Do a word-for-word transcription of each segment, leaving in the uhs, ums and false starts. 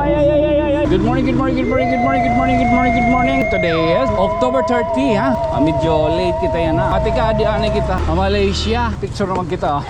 Good morning, good morning, good morning, good morning, good morning, good morning, good morning. Today is October thirty, ha? Ah, medyo late kita yana. Adi anay kita ha Malaysia. Picture naman kita.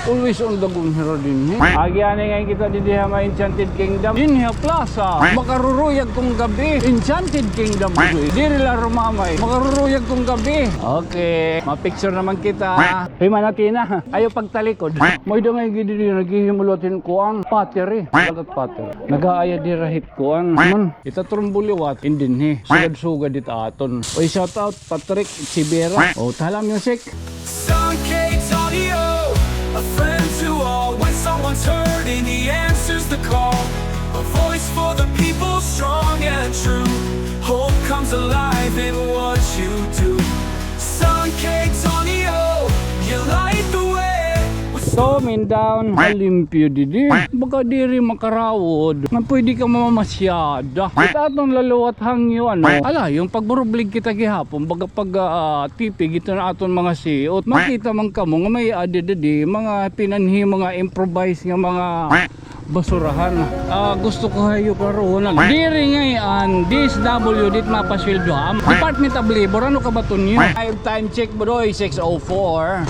Always on the go hira dinhi. Agi anay ngay-an kita didi ha may Enchanted Kingdom. Dinhi ha plaza. Makaruruyag kon gab-i. Enchanted Kingdom. Diri la rumamay. Makaruruyag kon gab-i. Okay. Ma-picture naman kita. Hoy, manatina. Ayaw pagtalikod. May-ada ngay-an gidi didi naghihimo liwat hin kuan. Pottery. Lagat pottery. Nag-aaya dira hit kuan. Man, ita turumbo liwat. Dinhi. Sugad-sugad it aton. Oy, shout out. Patrick Sibera. O, tala music. Sun K Tonio, a friend to all. When someone's hurting, he answers the call. A voice for the people, strong and true. Hope comes alive in what you do. Sun K Tonio, you light the way. Coming down. Limpyo didi. Baga diri makarawod. Nga pwede ka mamamasyada. It aton la liwat hangyo, ano? Ala, yung pagburublig kita gihapon, baga pag, ah, tipig ito na aton mga siot. Makita man kamo nga may adi didi, mga pinanhi, mga improvise nga mga basurahan. Ah, gusto ko hayo karon. Diri ngay-an, D S W, dit mapasweldohan. Department of Labor, ano ka ba tunyo? Time check, boy, six oh four.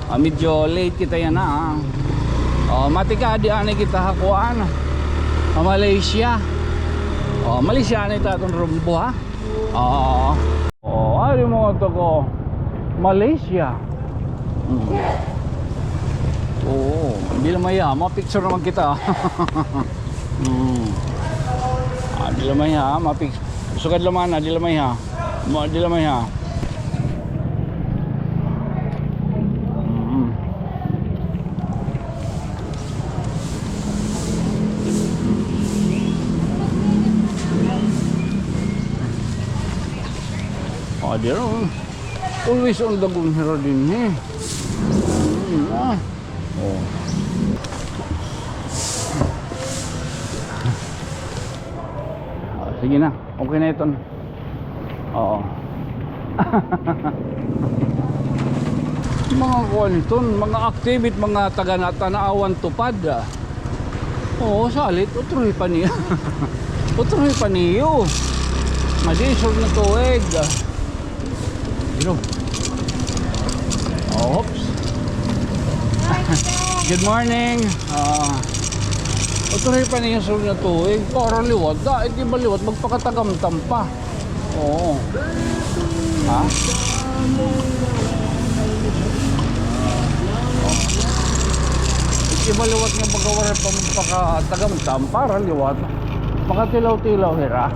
Ah, medyo late kita yana, ah. O, matika, adi anay kita ha kuan. Ha Malaysia. O, Malaysia anay it aton rumbo, ha? O. O, adi mo to ko. Malaysia. Hmm. Oo, di la mahiya, ma-picture naman kita. Hmm. Ah, di la mahiya, ma-pic-, sugad la man, di la mahiya. Ma-, di la mahiya. Mm. Ah, di la. Always on the go hira dinhi. Mm, ah. O. Ah, sige na. Okay na iton. Oo. Mga kuan iton, mga activity, mga taga na Tanauan Tupad. Oo, salit, utrohi pa niyo. Utrohi pa niyo. Madi, sulod na tuig. Hello. Oops. Good morning. Ah, utrohi pa niyo sulod na tuig. Para liwat. Da, iti ba liwat? Magpakatagamtam pa. Oo. Ha? Iti ba liwat nga baga waray pa magpakatagamtam? Para liwat. Makatilaw-tilaw hira.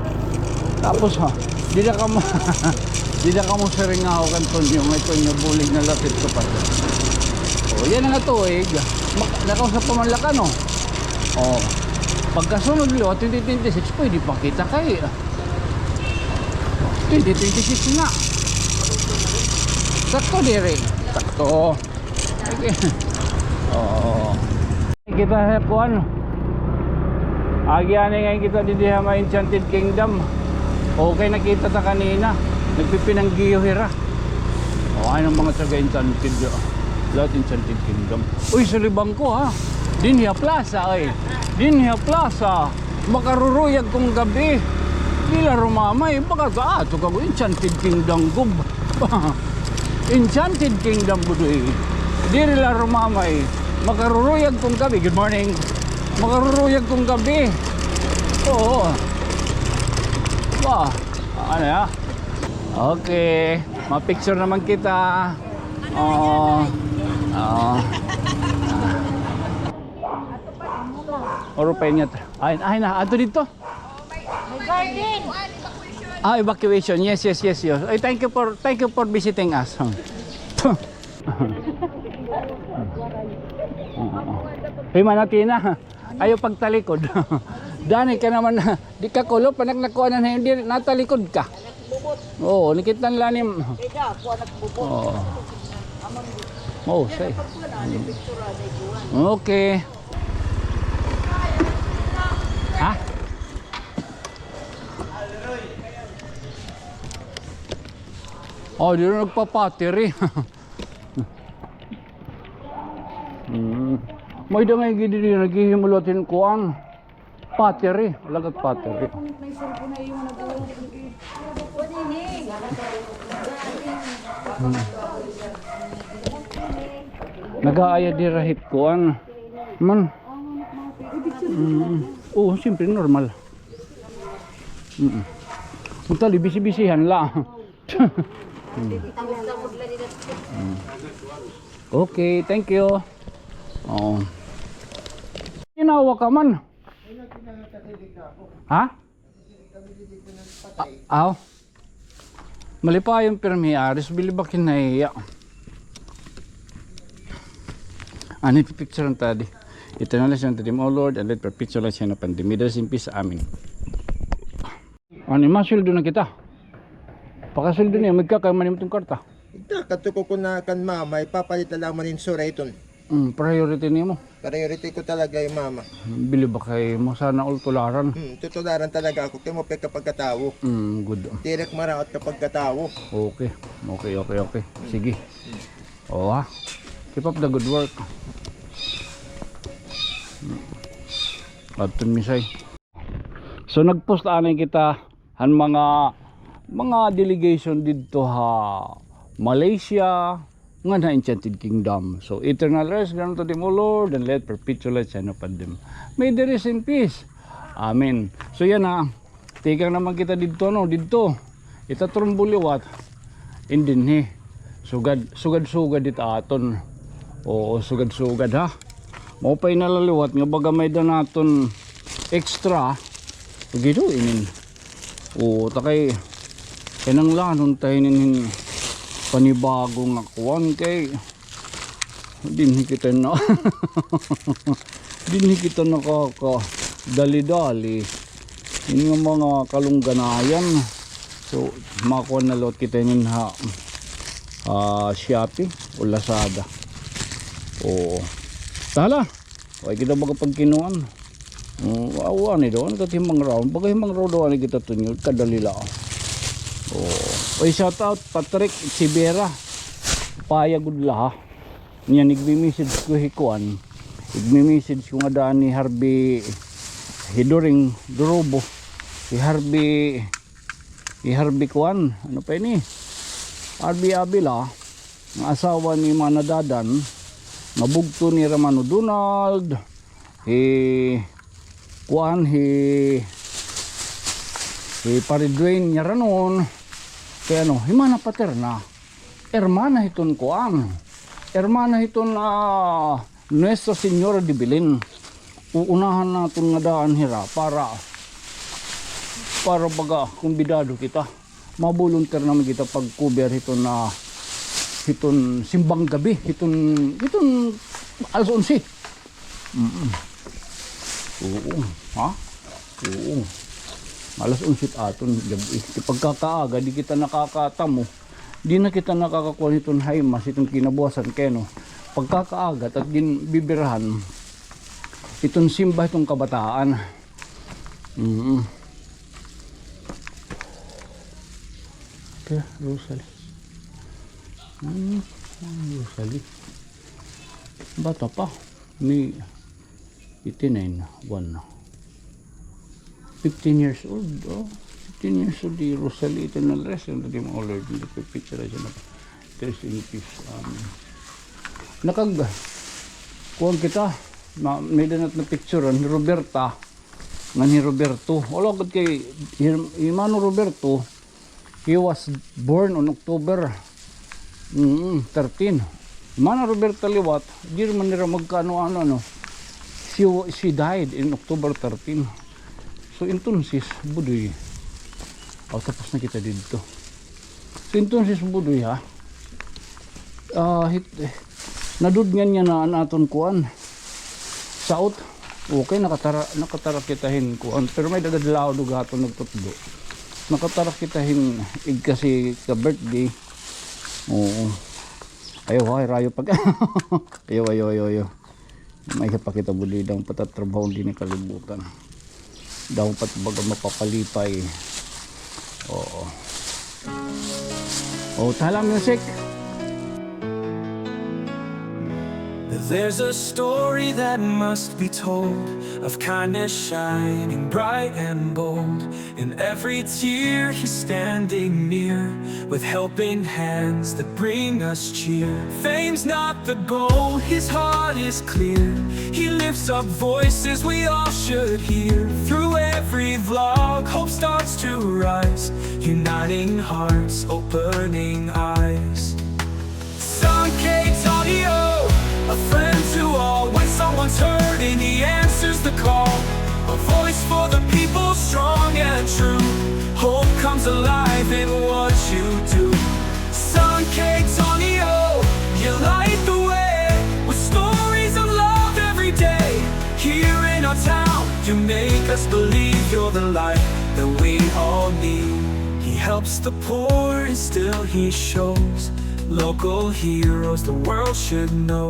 Tapos, ha, dida kamo, dida kamo siringaw kan Tonyo, nga Tonyo bulig na lapit ko pa. O, yana nga tuig, mak-, nakausap pa man la kano. O, pagkasunod liwat, twenty twenty-six, pwede pa kita kay, ah, twenty twenty-six na. Sakto diri. Sakto. Okay. Oo. Kita ha kuan. Agi anay ngay-an kita didi ha may Enchanted Kingdom. Okay, nakita ta kanina. Nagpipinanggiyo hira. O, ay, an mga taga Enchanted, ah. Lahat Enchanted Kingdom. Uy, sulibang ko, ha. Dinhi ha plaza, ay. Dinhi ha plaza. Makaruruyag kon gab-i. Di la rumamay. Baga ato ka, Enchanted Kingdom gud. Enchanted Kingdom gud, eh. Diri la rumamay. Makaruruyag kon gab-i. Good morning. Makaruruyag kon gab-i. Oo. Ba, ano ya? Okay. Ma-picture naman kita. Oo. Oo. Oro pa ingat. Ay, ay na, ato dito. May garden. Ah, evacuation. Yes, yes, yes, yes. Ay, thank you for, thank you for visiting us. Hey, manatina. Ayaw pagtalikod. Dani ka naman na, di ka kulo, panak nakuha na, hindi, natalikod ka. Oo, nakita nila ni. Oo. Oh, say. Okay. Ha? Oh, di na nagpapatiri. Hmm. May-ada ngay-an gidi didi naghihimo liwat hin kuan. Battery, alagad battery. May cellphone na yung nag-uulog. Hmm. Nag-aaya dira hit kuan. Man. Mm. Oo, siyempre, normal. Mm. Ang tali, bisi-bisihan la. Mm. Okay, thank you. Oo. Ginawa ka man. Ha? A-, aw. Malipayon pirmi, Aris, bilib ak hin nahiya. Ani, pipicturean ta di. Eternal is unto thee, O Lord, and let perpetual light shine upon thee. May the rest in peace. Amen. Ani, masweldo na kita. Pakasweldo niya, magkakay man imo itong karta. Ita, kadto ko kuna kan mama, ipapalit na lamang hin sura iton. Mm, priority nimo. Priority ko talaga hi mama. Bilib ak ha imo, sana all tularan. Hmm, tutularan talaga ako kay maupay ka pagkatawo. Mm, good. Diri ak maraot ka pagkatawo. Okay. Okay, okay, okay. Sige. Oo, ha. Keep up the good work. Adton mi say. So, nag-post anay kita han mga, mga delegation didto ha Malaysia, ngan ha Enchanted Kingdom. So, eternal rest grant unto them, O Lord, and let perpetual light shine upon them. May they rest in peace. Amen. So, yana, tikang naman kita didto, no, didto. Ita turumbo liwat. Dinhi. Sugad, sugad-sugad it aton. Oo, sugad-sugad, ha. Maupay na la liwat nga baga may-ada naton extra. Gido inin. Oo, ta kay kinahanglanon ta hinin hin panibago nga kuan kay dinhi kita na, dinhi kita nakakadali-dali. Ini nga mga kalungganayan. So, makuha na liwat kita inin ha, ah, Shopee o Lazada. Oo. Tala. Way kita baga pagkinuan. Mm, awa ni daw, ano ta himangraw? Baga himangraw daw, ano kita tunyod, kadali la. Oh. Oy, shout out, Patrick Sibera. Paya gud la, ha. Niya, nagmi-message ko hi kuan. Nagmi-message ko nga daan ni Harvey, hi Doring Durobo. Hi Harvey, hi Harvey kuan. Ano pa ini? Harvey Avila, nga asawa ni Mana Dadan, nga bugto ni Ramano Donald, hi kuan, hi, hi Pare Dwayne Yaranon, kay ano, hi Mana Paterna, hermana hiton kuan, hermana hiton, ah, Nuestra Señora de Belen. Uunahan naton nga daan hira para, para baga kumbidado kita. Ma-volunteer naman kita pag-cover hiton, ah, hiton simbang gabi, hiton, hiton alas onse. Mm-mm. Oo, ha? Oo. Alas onse it aton gab-i. Pagkakaaga, di kita nakakatamo. Di na kita nakakakuha hiton haymas, hiton kinabuwasan kay ano. Pagkakaaga, at ginbibirahan, hiton simba, hiton kabataan. Mm-mm. Kay Rosalie. Hmm, Rosalie. Bata pa. May eighty-nine, one. Fifteen years old, oh. Fifteen years old, hi Rosalie, eternal rest unto thee, O Lord, in the perpetual light shine upon thee. Rest in peace. Um, nakag-, kuwan kita, na, may-ada nat napicturan, hi Roberta, ngan hi Roberto. Wala gud kay, hi, hi Mano Roberto, he was born on October, mm, thirteen. Mana Roberta liwat, diri man nira magkaano-ano, ano. She wa-, she died in October thirteen. So, entonces, Budoy. Oh, tapos na kita didto. So, entonces, Budoy, ha? Ah, hit-, nadudngan niya na an aton kuan. Saot. Okay, nakatara-, nakatara kita hin kuan. Pero may dadalaw dugaton nagtutdo. Nakatara kita hin igkasi ka birthday. Oo. Ayaw, hay, rayo pag-, ayaw, ayaw, ayaw, ayaw. May isa pa kita budi daw patatrabaho dinhi kalibutan. Daw pat baga mapapalipay. Oo. Oh, tala music. There's a story that must be told of kindness shining bright and bold. In every tear, he's standing near with helping hands that bring us cheer. Fame's not the goal, his heart is clear. He lifts up voices we all should hear. Through every vlog, hope starts to rise, uniting hearts, opening eyes. Sankey Tonio, a friend to all. When someone's hurting, he answers the call. A voice for the people, strong and true. Hope comes alive in what you do. Sankey Tonio, you light the way with stories of love every day. Here in our town, you make us believe you're the light that we all need. He helps the poor and still he shows local heroes the world should know.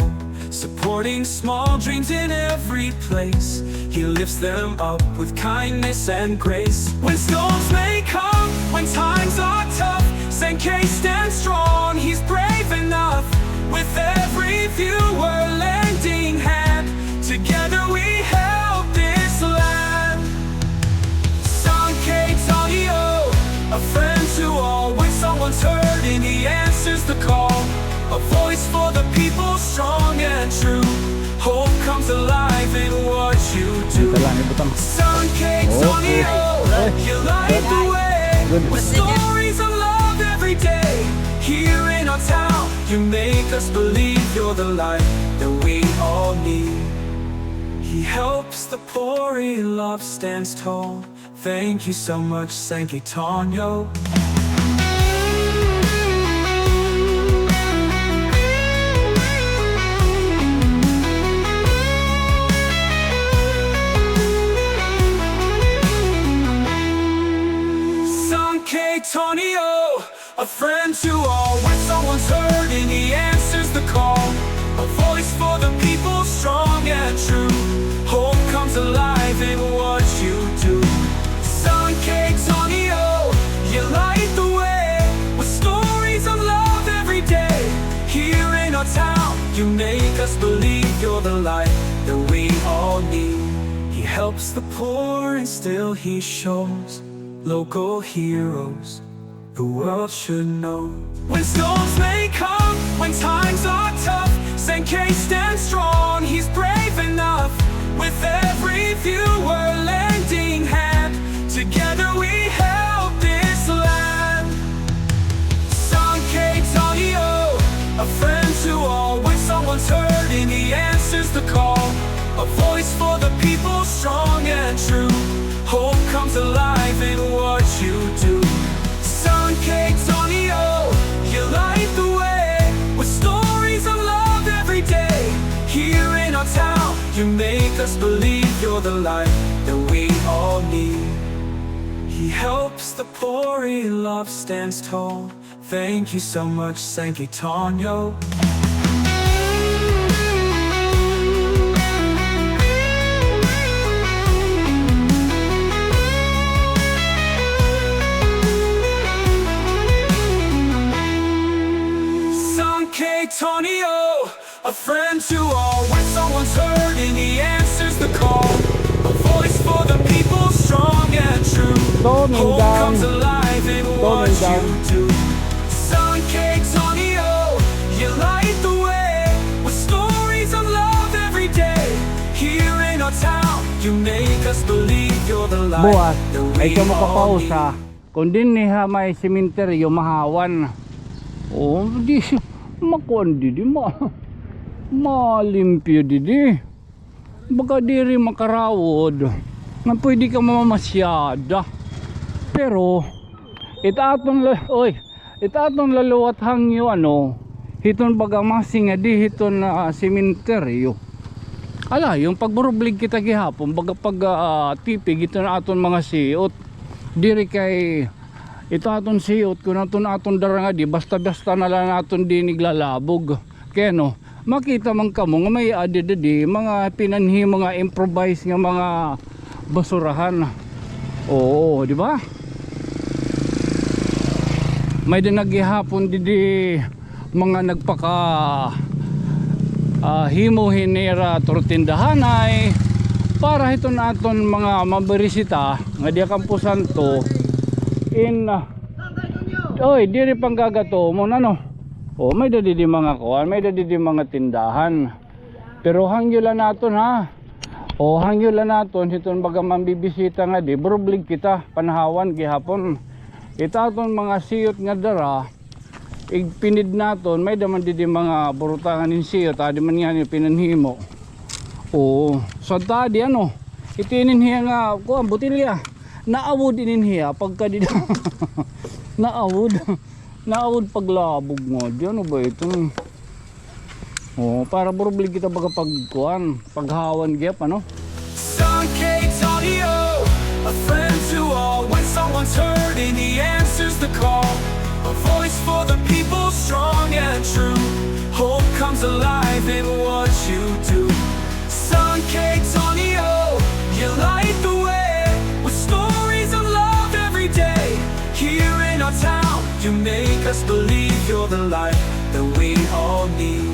Supporting small dreams in every place, he lifts them up with kindness and grace. When storms may come, when times are tough, Sankey stands strong, he's brave enough. With every viewer lending hand, together we help this land. Sankey Tonio, a friend to all. When someone's hurting, he answers the call. A voice for the people, strong and true. Hope comes alive in what you do. Sankey Tonio, you light the way with stories of love every day. Here in our town, you make us believe you're the light that we all need. He helps the poor, he loves, stands tall. Thank you so much, Sankey Tonio. Sankey Tonio, a friend to all. When someone's hurting, he answers the call. A voice for the people, strong and true. Hope comes alive in what you do. Sankey Tonio, you light the way with stories of love every day. Here in our town, you make us believe you're the light that we all need. He helps the poor and still he shows local heroes the world should know. When storms may come, when times are tough, Sankey stands strong, he's brave enough. With every viewer lending hand, together we help this land. Sankey Tonio, a friend to all. When someone's hurting, he answers the call. A voice for the people, strong and true. Hope comes alive in what you do. Sankey Tonio, you light the way with stories of love every day. Here in our town, you make us believe you're the light that we all need. He helps the poor, he loves, stands tall. Thank you so much, Sankey Tonio. Sankey Tonio, a friend to all. When someone's hurting, he answers the call. A voice for the people, strong and true. Hope comes alive in what you do. Sankey Tonio, you light the way with stories of love every day. Here in our town, you make us believe you're the light that we all need. Buwas, ay ka makapausa. Kon dinhi ha may sementeryo, mahawan. O, di, makuan didi, ma-, malimpyo didi. Baga diri makarawod. Nga pwede ka mamamasyada. Pero, it aton la-, oy, it aton laluwat hangyo, ano, hiton baga masing nga di hiton, ah, sementeryo. Ala, yung pagburublig kita gihapon, baga pag, ah, tipig, ito na aton mga siot. Diri kay ito aton siot, kun aton, aton dara nga di, basta-basta na lang aton di niglalabog. Kay ano, makita man kamo nga may adi didi, mga pinanhi, mga improvise nga mga basurahan. Oo, di ba? May din naghihapon didi, mga nagpaka-, ah, himo hini nga tindahanay para hiton aton mga mabirisita nga dia Camposanto in, ah, oy, diri panggagato mo na, no? O, may-ada didi mga kuan, may-ada didi mga tindahan. Pero hangyo la naton, ha. O, hangyo la naton hiton baga mambibisita ngadi, burublig kita, panhawan gihapon. Ita aton mga siyot nga dara, igpinid naton, may-ada man didi mga burutangan hin siyot, adi man ngani pinanhimo. Oo. So, ta di ano, iti inin hiya nga, kuan, botilya. Naawod inin hiya, pagka didi. Naawod. Naawod paglabog ngadi, ano ba ito? Oh, para burublig kita baga pagkuan, paghawan gihap, ano? Sankey Tonio, a friend to all. When someone's hurting, he answers the call. A voice for the people, strong and true. Hope comes alive in what you do. Sankey Tonio, you light the way with stories of love every day. Here in our town, you make us believe you're the light that we all need.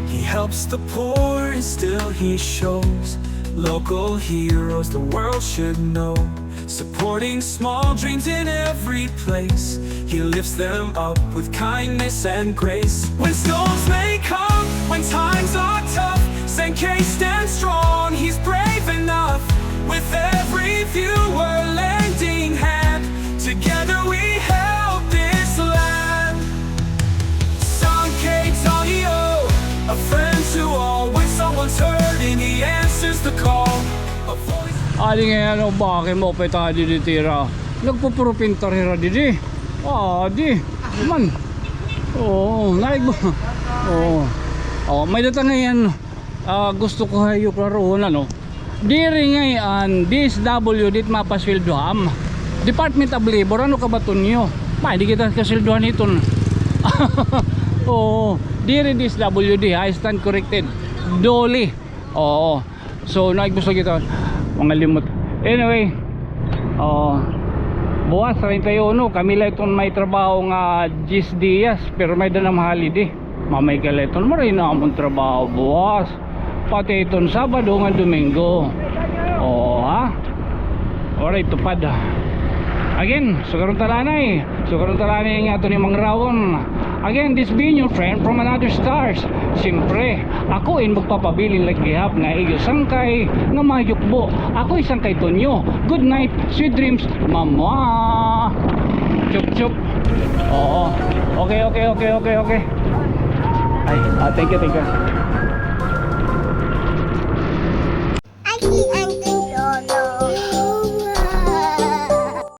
He helps the poor and still he shows local heroes the world should know. Supporting small dreams in every place, he lifts them up with kindness and grace. When storms may come, when times are tough, Sankey stands strong, he's brave enough. With every viewer lending hand, together we help this land. Sankey Tonio, a friend to all. When someone's hurting, he answers the call. A voice. Adi ngay-an, o, bakit mo pa ita didi tira? Nagpupurupintar hira didi. Adi man. Oo, naig ba? Oo. Oh, may data ngay-an. Ah, gusto ko ha iyo klarohon, ano? Diri ngay-an D S W D it mapasweldohan. Department of Labor, ano ka ba, Tonyo? Ma, di kita kasweldohan hiton. Oo, diri D S W D, ha, I stand corrected. DOLE. Oo. So, naig gusto kita, mga limot. Anyway, oo. Buwas, treinta y uno, kami la iton may trabaho nga diyes diyas, pero may-ada nam holiday. Mamay ka la iton, maray na amon trabaho buwas. Pati iton Sabado ngan Domingo. Oo, ha? Waray tupad. Again, sugaron ta la anay. Sugaron ta la anay nga aton himangrawon. Again, this being your friend from another stars. Siyempre, ako in magpapabilin la gihap nga iyo sangkay nga mayukbo. Ako in sangkay Tonyo. Good night, sweet dreams, mama. Chup, chup. Oo. Okay, okay, okay, okay, okay. Ay, ah, thank you, thank you.